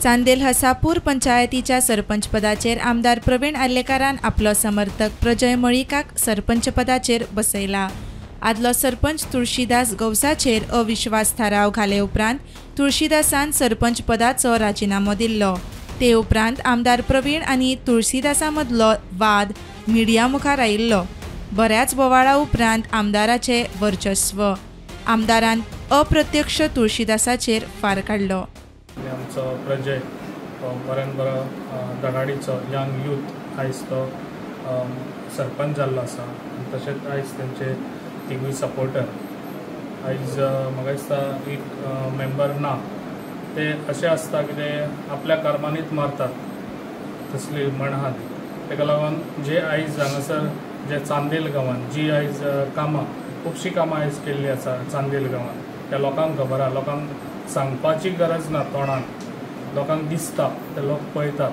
चांदेल हसापूर पंचायतीच्या सरपंच पदाचेर आमदार प्रवीण आर्लेकारान आपलो समर्थक प्रजय मळिकाक सरपंच पदाचेर बसयला. आदलो सरपंच तुळशीदास गौसाचेर अविश्वास थाराव घाले उपरांत तुळशीदासान सरपंच पदाचो राजिनामो दिल्लो. ते उपरांत आमदार प्रवीण आनी तुळशीदासा मदलो वाद मिडिया मुखार आयिल्लो. बऱ्याच बोवाळा उपरांत आमदाराचे वर्चस्व आमदारान अप्रत्यक्ष तुळशीदासाचेर फार काडलो. आमचो प्रजय बऱ्यान बरो धडाडीचो यंग यूथ आयज तो सरपंच जाल्लो आसा. तशेंच आयज तेंचे तिगूय सपोर्टर आयज म्हाका दिसता एक मेंबर ना, ते अशें आसता की ते आपल्या कर्मांनीच मारतात तसली म्हण आहा ती. ताका लागून जे आयज हांगासर जे चांदेल गांवांत जी आयज कामां खुबशीं कामां आयज केल्लीं आसा चांदेल गांवांत, त्या लोकांक खबर आहा, लोकांक सांगपाची गरज ना, तोंडान लोकांक दिसता, ते लोक पळयतात.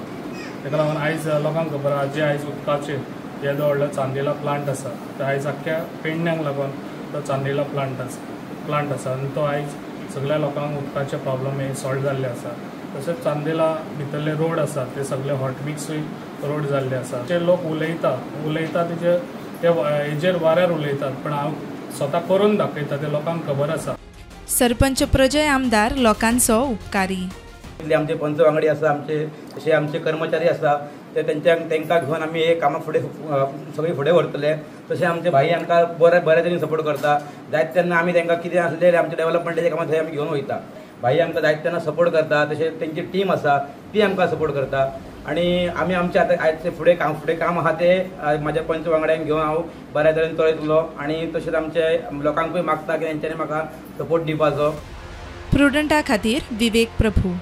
ताका लागून आयज लोकांक खबर आहा जे आयज उदकाचेर येदो व्हडलो चांदेला प्लांट आसा, ते आयज आख्ख्या पेडण्यांक लागून तो चांदेला प्लांट आसा आनी तो आयज सगळ्या लोकांक उदकाचे प्रॉब्लम हे सॉल्व जाल्ले आसा. तशेंच चांदेला भितरले रोड आसा ते सगळे हॉटमिक्सूय रोड जाल्ले आसा. जे लोक उलयता उलयता तेजे ते हेजेर वाऱ्यार उलयतात, पण हांव स्वता करून दाखयता, ते लोकांक खबर आसा. सरपंच प्रजय आमदार लोकांचो उपकारी. आमचे पंच वांगडी आसा, आमचे तशे आमचे कर्मचारी आसा, ते तेंकां घेवन आमी हे कामां फुडें सगळीं फुडें व्हरतले. तशें आमचे भाई आमकां बरे बरे तरेन सपोर्ट करता. जायत तेन्ना आमी तांकां कितें आसलें आमचे डेवलपमेंटाचे कामां थंय आमी घेवन वयता. भाई आमकां जायत तेन्ना सपोर्ट करता, तशें तेंची टीम आसा ती आमकां सपोर्ट करता. आनी आमी आमचे आतां आयज फुडें काम आहा ते म्हाज्या पंच वांगड्यांक घेवन हांव बऱ्या तरेन चलयतलो. आनी तशेंच आमचे लोकांकूय मागता की तेंच्यांनी म्हाका सपोर्ट दिवपाचो. प्रुडंटा खातीर विवेक प्रभू.